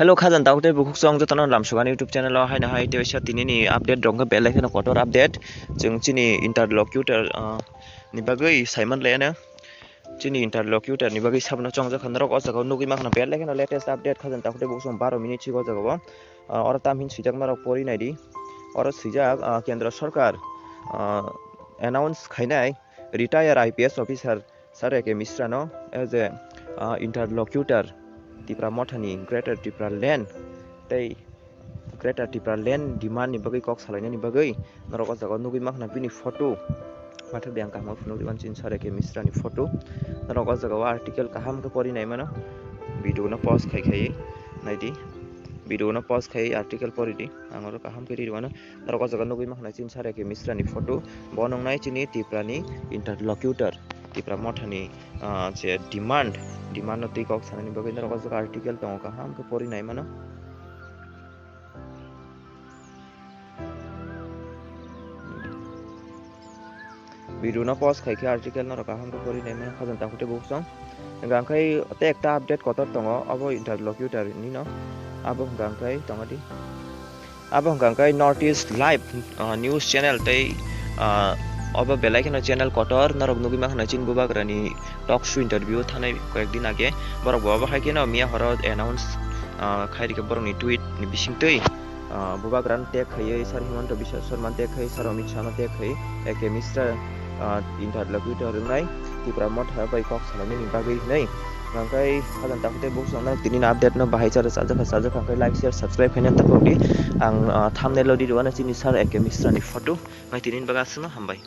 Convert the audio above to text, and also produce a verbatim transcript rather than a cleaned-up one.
Hello, khajang takhuk tei bukhuk chwng jotono lamsugani YouTube channel o haino hai tei waisa tinini update rok khe belai kheno kotor update. Chwng chini interlocutor, ah, ni bagwi saiman laiano. Chini interlocutor ni bagwi sabono chongjak kha norok o jaga o nugwi mankha belai kheno latest update khajang takhuk tei bukhuk chwng baro minute siko o jaga o. Ah, oro tam hin swijak norok pori naidi. Oro swijak, ah, Kendra Sarkar, ah, announce khainai retire I P S officer Sir A K Misra no as a, ah, interlocutor Tipra Mothani Greater Tipra Land tei Greater Tipra Land demand ni bagwi kok salainani bagwi norok o jaga o nugwi mankha bini photo. Mathok de ang kaham phunukdi, uansini Sir A K Misra ni photo. Norok o jaga o article kaham khe pori nai mano. Video no pause khai khai naidi. Video no pause khai article pori di. Ang oro kaham khe riri mano. Norok o jaga nugwi mankha chini Sir A K Misra ni photo. Bo nongnai chini Tipra ni interlocutor, Tipra Mothani, ah, je demand, demand no twi kok sanani bagwi norok o jaga article tongo, kaham khe pori nai mano. Video no pause khai khe article norok kaham khe pori nai mano khajang takhuk tei bukhuk chwng. Hwnkha khe tei ekta update kotor tongo, abo interlocutor ni no. Abo hwnkha khe tongo di. Abo hwnkha khe North East Live, ah, news channel tei, ah, obo belai kheno channel kotor norok nugwi mankha chini bubagrani talk show interview thanai koyek din age. Borok bo abo hai kheno miya horo announce, ah, khai rikha borokni tweet ni bisingtwi. Ah, bubagrano tag khaiwi Sir Himanta Biswa Sarma tag khai, Sir Amit Shah no tag khai, A K Misra, ah, interlocutor wngnai Tipra Motha bai kok salainani bagwi hwnwi. Hwnkhe khajang takhuk tei bukhuk chwng norok tinini update no bahai chara chajakha chajakha hwnkhe like, share, subscribe khaina takhuk di. Ang, ah, thumbnail o riri uanw chini Sir A K Misra ni photo. Hwnkhe tinini bagwi aswkno hambai.